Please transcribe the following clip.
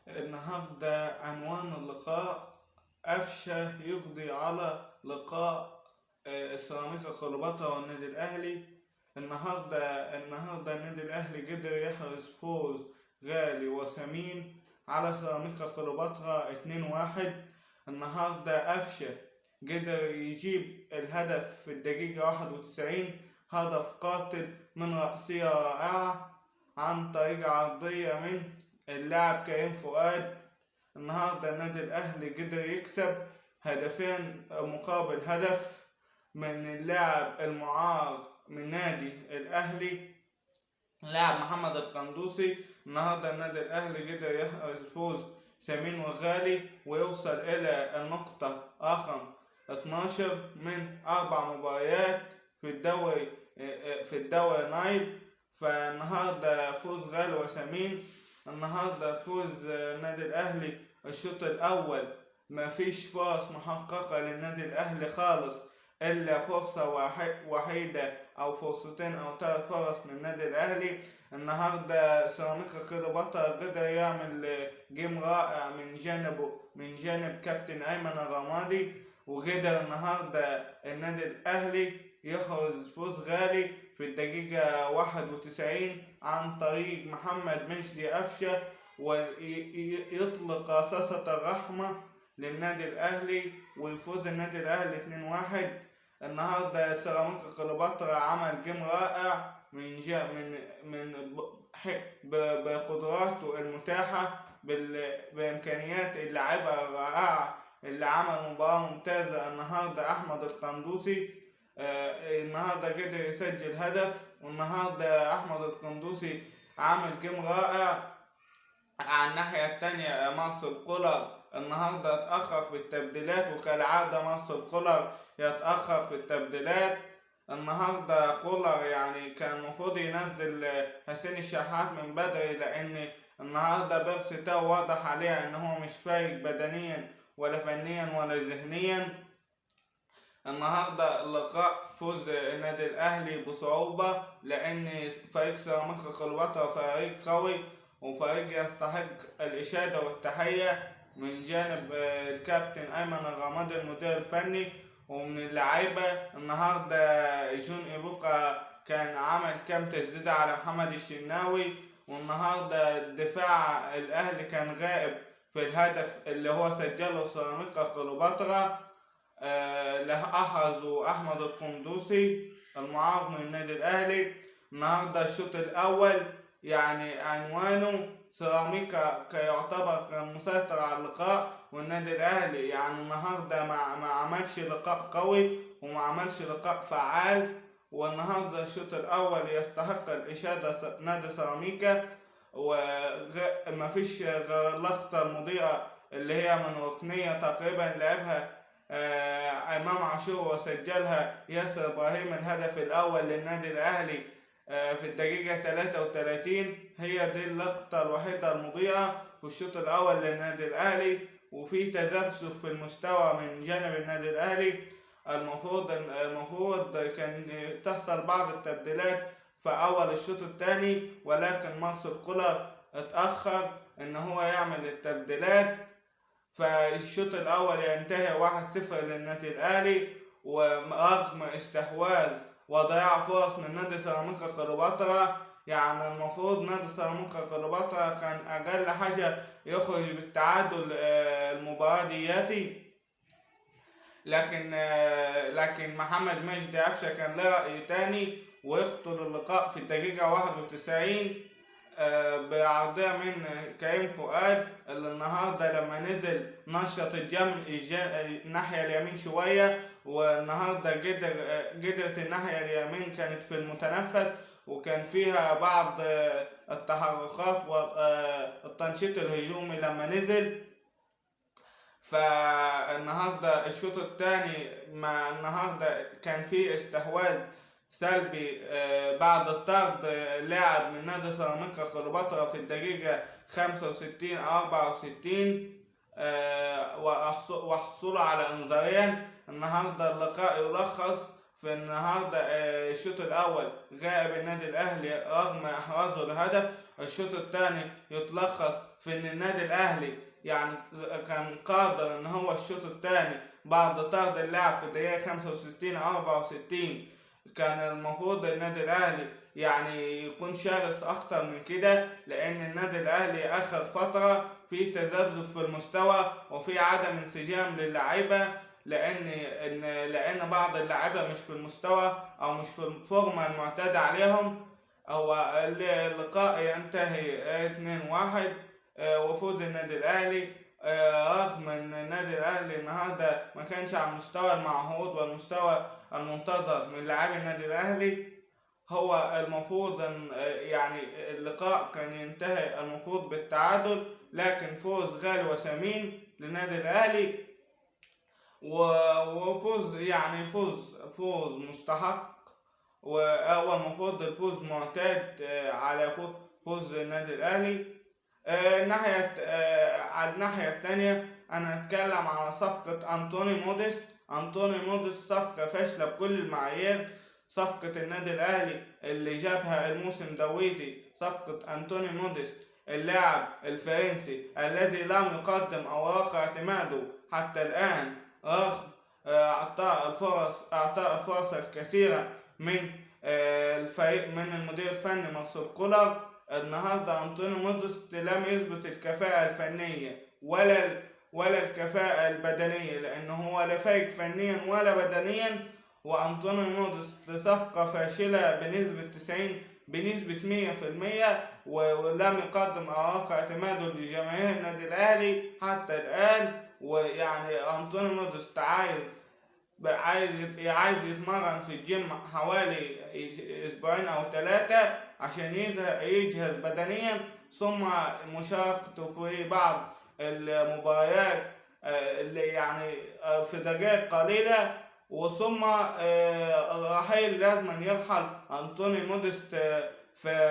النهارده عنوان اللقاء قفشة يقضي على لقاء سيراميكا كليوباترا والنادي الأهلي. النهارده النادي الأهلي قدر يحرز فوز غالي وثمين على سيراميكا كليوباترا 2-1. النهارده قفشة قدر يجيب الهدف في الدقيقة 91، هدف قاتل من رأسية رائعة عن طريق عرضية من اللاعب كريم فؤاد. النهارده النادي الأهلي قدر يكسب هدفين مقابل هدف من اللاعب المعار من نادي الأهلي لاعب محمد القندوسي. النهارده النادي الأهلي قدر يحرز فوز ثمين وغالي ويوصل إلى النقطة رقم 12 من 4 مباريات في الدوري نايل. فالنهارده فوز غالي وثمين. النهارده فوز النادي الأهلي الشوط الأول ما فيش فرص محققة للنادي الأهلي خالص، إلا فرصة وحيدة أو فرصتين أو 3 فرص من النادي الأهلي. النهارده سيراميكا كليوباترا قدر يعمل game رائع من جانب كابتن أيمن الرمادي، وقدر النهارده النادي الأهلي يحرز فوز غالي في الدقيقة 91 عن طريق محمد مجدي قفشة، ويطلق رصاصة الرحمة للنادي الأهلي ويفوز النادي الأهلي 2-1. النهارده سيراميكا كليوباترا عمل game رائع من جا من من بقدراته المتاحة، بإمكانيات اللاعيبة الرائعة اللي عمل مباراة ممتازة. النهارده أحمد القندوسي النهارده قدر يسجل هدف، والنهارده أحمد القندوسي عمل game رائع. على الناحية التانية مارسيل كولر النهارده اتأخر في التبديلات، وكالعادة مارسيل كولر يتأخر في التبديلات. النهارده كولر كان المفروض ينزل حسين الشحات من بدري، لأن النهارده بيرسي تاو واضح عليه إن هو مش فايق بدنيا ولا فنيا ولا ذهنيا. النهارده اللقاء فوز النادي الأهلي بصعوبة، لأن فريق سيراميكا كليوباترا فريق قوي وفريق يستحق الإشادة والتحية من جانب الكابتن أيمن الرمادي المدير الفني ومن اللعيبة. النهارده جون إيبوكا كان عمل كام تسديدة على محمد الشناوي، والنهارده الدفاع الأهلي كان غائب في الهدف اللي هو سجله سيراميكا كليوباترا، اللي أحرزه أحمد القندوسي المعاق من النادي الأهلي. النهارده الشوط الأول عنوانه سيراميكا يعتبر كان مسيطر على اللقاء، والنادي الأهلي النهارده ما عملش لقاء قوي وما عملش لقاء فعال. والنهارده الشوط الأول يستحق الإشادة نادي سيراميكا، وما فيش غير اللقطة المضيئة اللي هي من ركنية تقريبا لعبها إمام عاشور وسجلها ياسر إبراهيم الهدف الأول للنادي الأهلي في الدقيقة 33. هي دي اللقطة الوحيدة المضيئة في الشوط الأول للنادي الأهلي، وفي تذبذب في المستوى من جانب النادي الأهلي. المفروض كان تحصل بعض التبديلات في أول الشوط الثاني، ولكن مارسيل كولر اتأخر إن هو يعمل التبديلات. فالشوط الأول ينتهي 1-0 للنادي الأهلي، ورغم استحواذ وضياع فرص من نادي سيراميكا كليوباترا. المفروض نادي سيراميكا كليوباترا كان أقل حاجة يخرج بالتعادل المباراة دياتي، لكن محمد مجدي قفشة كان له رأي تاني ويقتل اللقاء في الدقيقة 91، بعرضية من كريم فؤاد اللي النهارده لما نزل نشط الناحية اليمين شوية، والنهارده قدرت الناحية اليمين كانت في المتنفس، وكان فيها بعض التحركات والتنشيط الهجومي لما نزل. فالنهارده الشوط الثاني مع النهارده كان فيه استحواذ سلبي بعد الطرد لاعب من نادي سيراميكا كليوباترا في الدقيقة 65 أو 64، وحصوله على انذارين. النهارده اللقاء يلخص في النهارده الشوط الأول غائب النادي الأهلي رغم إحرازه الهدف. الشوط الثاني يتلخص في ان النادي الاهلي يعني كان قادر ان هو الشوط الثاني بعد طرد اللاعب في الدقيقة 65 او 64 كان المفروض النادي الاهلي يعني يكون شرس اكتر من كده، لان النادي الاهلي اخر فترة في تذبذب في المستوى وفي عدم انسجام للعيبة، لان بعض اللعيبة مش في المستوى او مش في الفورمة المعتاد عليهم. هو اللقاء ينتهي 2-1 وفوز النادي الاهلي، رغم ان النادي الاهلي النهارده ما كانش على المستوى المعهود والمستوى المنتظر من لاعبي النادي الاهلي. هو المفروض ان يعني اللقاء كان ينتهي المفروض بالتعادل، لكن فوز غالي وثمين للنادي الاهلي وفوز يعني فوز مستحق، وهو المفروض الفوز معتاد على فوز النادي الاهلي. على الناحية الثانية انا هتكلم على صفقة أنطوني موديست. أنطوني موديست صفقة فاشلة بكل المعايير. صفقة النادي الأهلي اللي جابها الموسم دويتي، صفقة أنطوني موديست اللاعب الفرنسي الذي لم يقدم أوراق اعتماده حتى الآن، رغم أعطاء الفرص الكثيرة من الفريق من المدير الفني مارسيل كولر. النهارده أنطوني موديست لم يثبت الكفاءة الفنية ولا الكفاءة البدنية، لأنه هو لا فايق فنيا ولا بدنيا. وأنطوني موديست صفقة فاشلة بنسبة 90 بنسبة 100%، ولم يقدم أوراق اعتماده لجماهير النادي الأهلي حتى الآن. ويعني أنطوني موديست عايز يتمرن في الجيم حوالي أسبوعين أو 3 عشان يجهز بدنيا، ثم مشاركته في بعض المباريات اللي يعني في دقائق قليلة، وثم الرحيل. لازم يرحل أنطوني موديست في